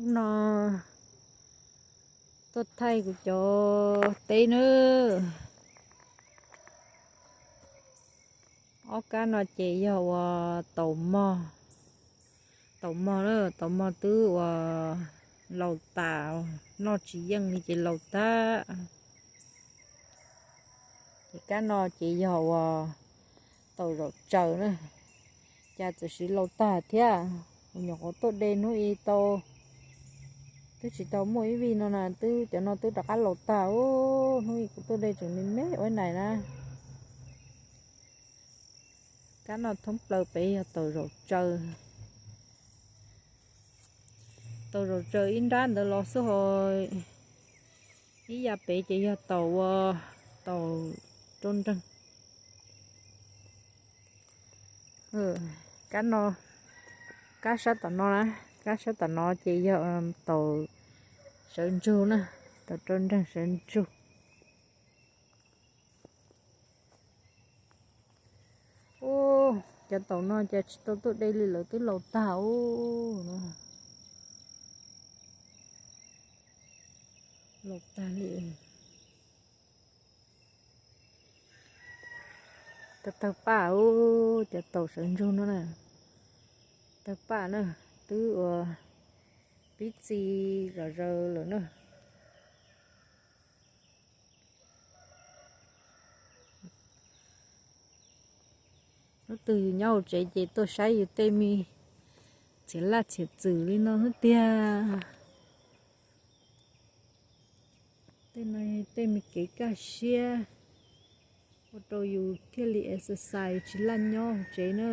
Hnub no tuaj thaij kuv cov teb na. Ob kab no ces yog uas taum mog, taum mog na, taum mog twb uas laus tas, noj tsis yeej li ces laus tag. Ces kab no ces yog uas taum zaum tsaws na, cas txawm siv laus tag thiab. Kuv nyuam qhuav tuaj de hnub ib tau, twb tsis tau muaj ib vij no na, twb cov no twb rov qab laus tag. Hnub ib kuv tuaj de tseem me me ua nais na. Kab no thoob plaws pem yog taum zaum tsaws. Taum zaum tsaws ib nrab ntawd los xwb ho, ib yav pem ces yog taum ua, taum rau nreeg. Kab no, kab sab tom no na, kab sab tom no ces yog taum sawv ntsug na, taum rau nreeg sawv ntsug. Ub, cov taum no cas tsis tau tuaj de li, lawv twb laus tag ub no. Laus tag li. Tawg tawg paj ub, cov taum sawv ntsug no na. Tawg paj na, twb ua pib txi zom zaws lawm na. Hnub twg yus nyob hauv tsev ces tuaj saib yus tej me txhiam laj txhiam txwm li no xwb tiag. Tej no tej me kev kaj siab ua rau yus thiaj li exercise tsis laj nyob hauv tsev na.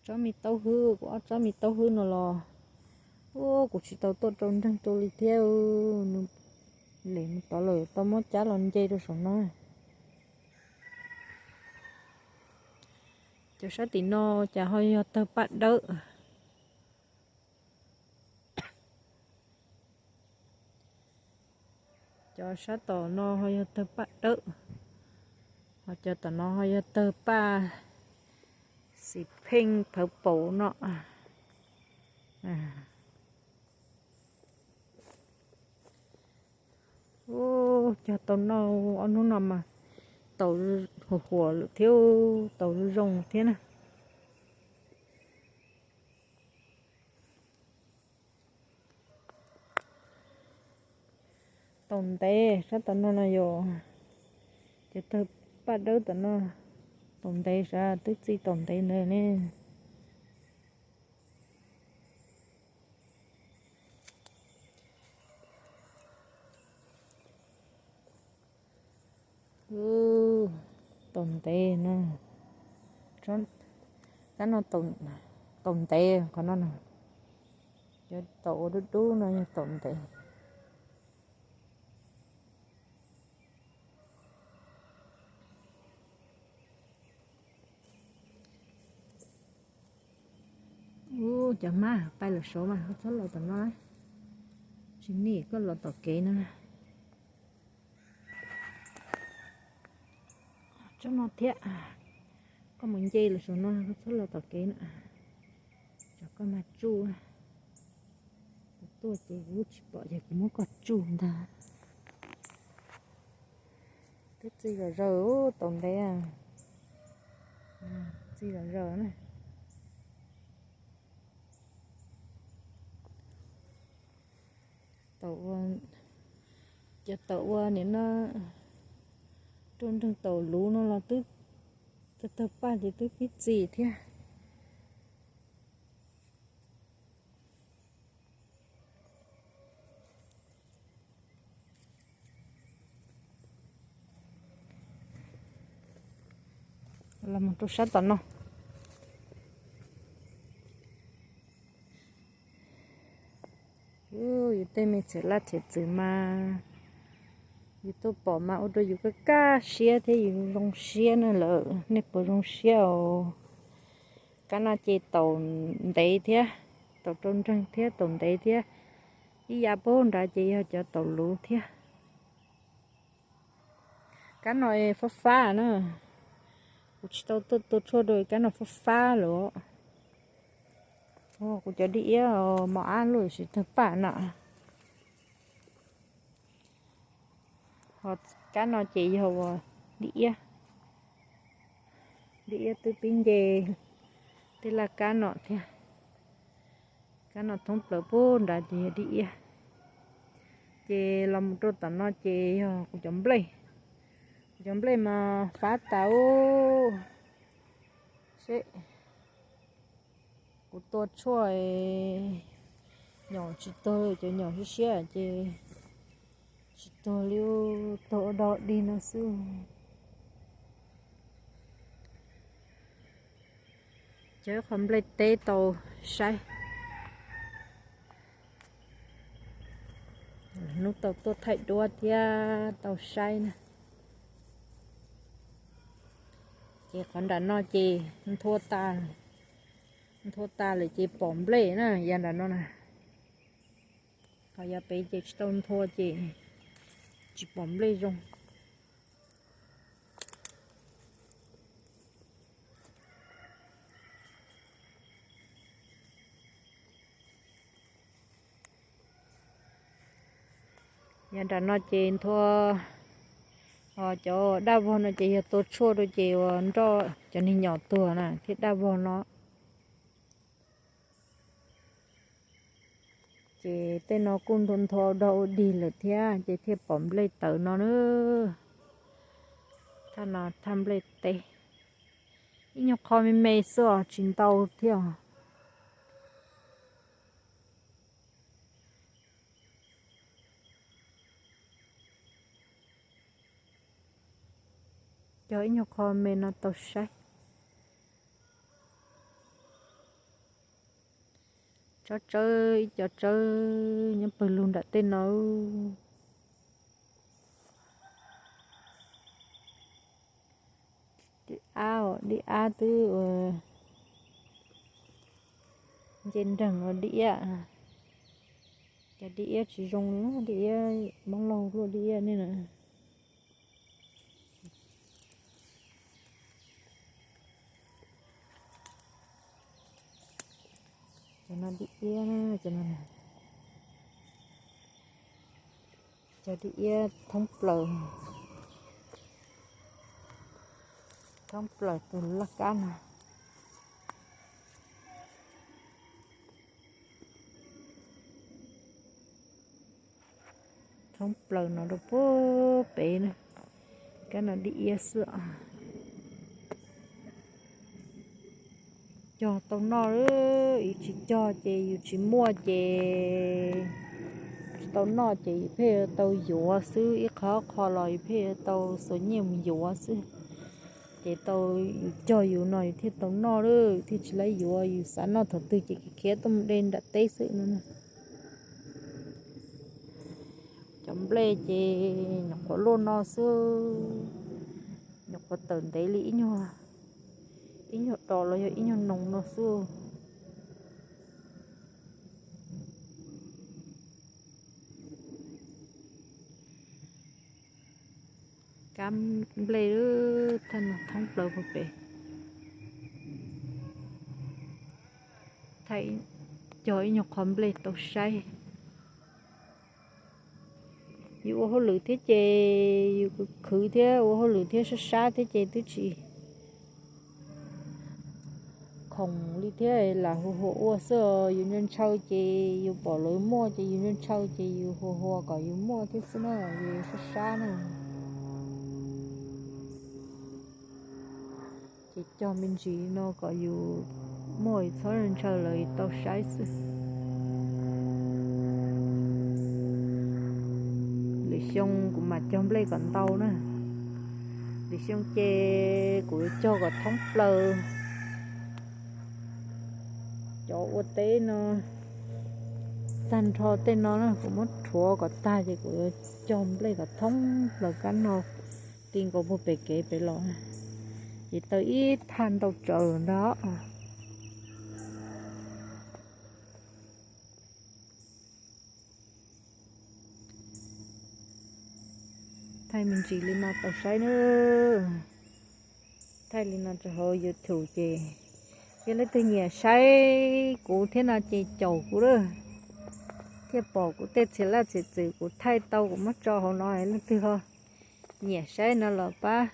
Tsob me taub hwb, kuv ob tsob me taub hwb no los, ub, kuv tsis tau tuaj rau nreeg rau li thiab. Nws lem mus tod lawm, tau muab cab los nce rau saum no. Cov sab tim no cas ho yog tawg paj dawb. Cov sab tom no ho yog tawg paj dawb, ho cov tom no ho yog tawg paj xim pheej phawv paus no. Ub, cog tau noj ob hnub no mas taum huam huam lawm thiab, taum zoo thiab na. Taum ntev sab tom no no yom, ces tawg paj dawb tom no, taum ntev sav twb txi taum ntev ntawd ne. Taum ntev no, kab no taum ntev qhov no na, cov taum ua dub dub no yog taum ntev. Ub, cov hmab pais lawm saud mas koj txhob los tom no, tsis nim koj los tom kev no. Tsob no thiab, koj mus nce lawm saum no koj txhob los tom kev na, tsam koj mag tsuj. Kuv tuaj ces kuv tsis pom ces kuv muab koj tsuj ntag. Twb txi zom zaws, taum ntev, txi zom zaws na. Taum ua, cov taum ua nim no rau nreeg taum luv no los twb tawg tawg paj ces twb pib txi thiab. Los mus rau sab tom no. Yus tej me txhiam laj txhiam txwm mas yus tuaj pom mas ua rau yus kaj kaj siab thiab yus zoo siab na lawm. Nej puas zoo siab os? Kab no ces taum ntev thiab, taum rau nreeg thiab taum ntev thiab. Ib yav puag nrad ces yog cov taum luv thiab. Kab no fab fab na, kuv tsis tau tuaj tua tshuaj rau kab no fab fab lawm. Kuv cov dib iab mos ab luj tsis tawg paj na. Ho kab no ces yog uas dib iab, dib iab twb pib nce tej laj kab no thiab. Kab no thoob plaws puag nrad ces yog dib iab. Ces los mus rau tom no ces yog kuv cov nplej. Kuv cov nplej mas fab tas ub. Seb, kuv tua tshuaj nyom tsis tuag, cov nyom siab siab ces tsis tuag li, tuag ua dog dig no xwb. Cov qhov nplej teb tau saib. Hnub tau tuaj thaij duab thiab tau saib na. Ces qhov nram no ces nthua tas, nthua tas lawm ces pom nplej na, yav nram no na. Ho yav pem ces tsis tau nthua ces tsis pom nplej zoo. Yav nram no ces nthua, cov daj vog no ces yog tua tshuaj rau ces uas nroj cov niag nyom tuag na thiab daj vog no. Ces tej no kuj nthua nthua dog ua dig lawm thiab ces thiaj pom nplej tawm no na. Thaj no thaj nplej teb, ib nyuag qho me me xwb os, tsis ntau thiab os. Cog ib nyuag qho me no tau saib. Tsob tsawb, ib co tsawb nyob pawg lug nram tej no. Dib ab, dib ab twb nce nreeg ua dib iab. Cov dib iab tsis zoo li, dib iab Hmoob Lauj luaj dib iab ne na. Cov no dib iab, cov no, cov dib iab thoob plaws, thoob plaws tus laj kab no. Thoob plaws no rau puag pem na, kab no dib iab xwb. Cog tau noj, yus tsis cog ces yus tsis muaj ces tsis tau noj ces yus pheej tau yuav xwb, ib qho ob qho los yus pheej tau xuas nyiaj mus yuav xwb. Ces tau yus cog yus no yus thiaj tau noj, thiaj tsis laib yuav, yus xav noj thaum twg ces khiav tuaj mus de nram teb xwb no. Cov nplej ces nyuam qhuav luaj no xwb, nyuam qhuav tawm ntev li ib nyuag, ib nyuag dos los yog ib nyuag noog no xwb. Kab nplej thaj no thoob plaws puag pem. Thaij cog ib nyuag qho nplej tau saib. Yus ua hauj lwm thiab ces yus khwv khwv thiab, ua hauj lwm thiab sab sab thiab ces twb tsis khoom li thiab, lam hu hu ua xwb. Yus ntshaw ntshaw ces yus pom lawv muaj ces yus ntshaw ntshaw ces yus hu hu kom yus muaj thiab xwb na, yus sab sab na. Ces cog me ntsis no kom yus muaj, yus txhob ntshaw lawv tau saib xwb. Lwm xyoo kuv mam cog nplej kom ntau na. Lwm xyoo ces kuv yuav cog kom thoob plaws. Cov ua teb no tag nrho tej no na, kuv muab rhuav kom tag ces kuv yuav cog nplej kom thoob plaws kab no ti nkaus puag pem kev pem los, ces tau ib thaj ntau tsaws ntag. Thaij me ntsis li no tau saib na. Thaij li no rau hauv YouTube ces yog leej twg nyiam saib kuv thiab no ces caum kuv lawm, thiaj pom kuv tej txhia laj txhia txwm kuv thaij tau kuv muab tso hauv no. Leej twg ho nyiam saib no los pab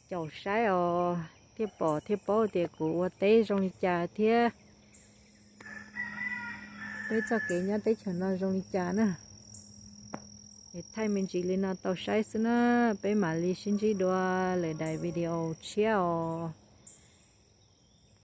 caum saib os, thiaj pom thiaj paub tias kuv ua teb zoo li cas thiab peb txoj kev nyob teb chaws no zoo li cas na. Es thaij me ntsis li no tau saib xwb na, peb mam li sib ntsib dua lwm daim video tshiab os.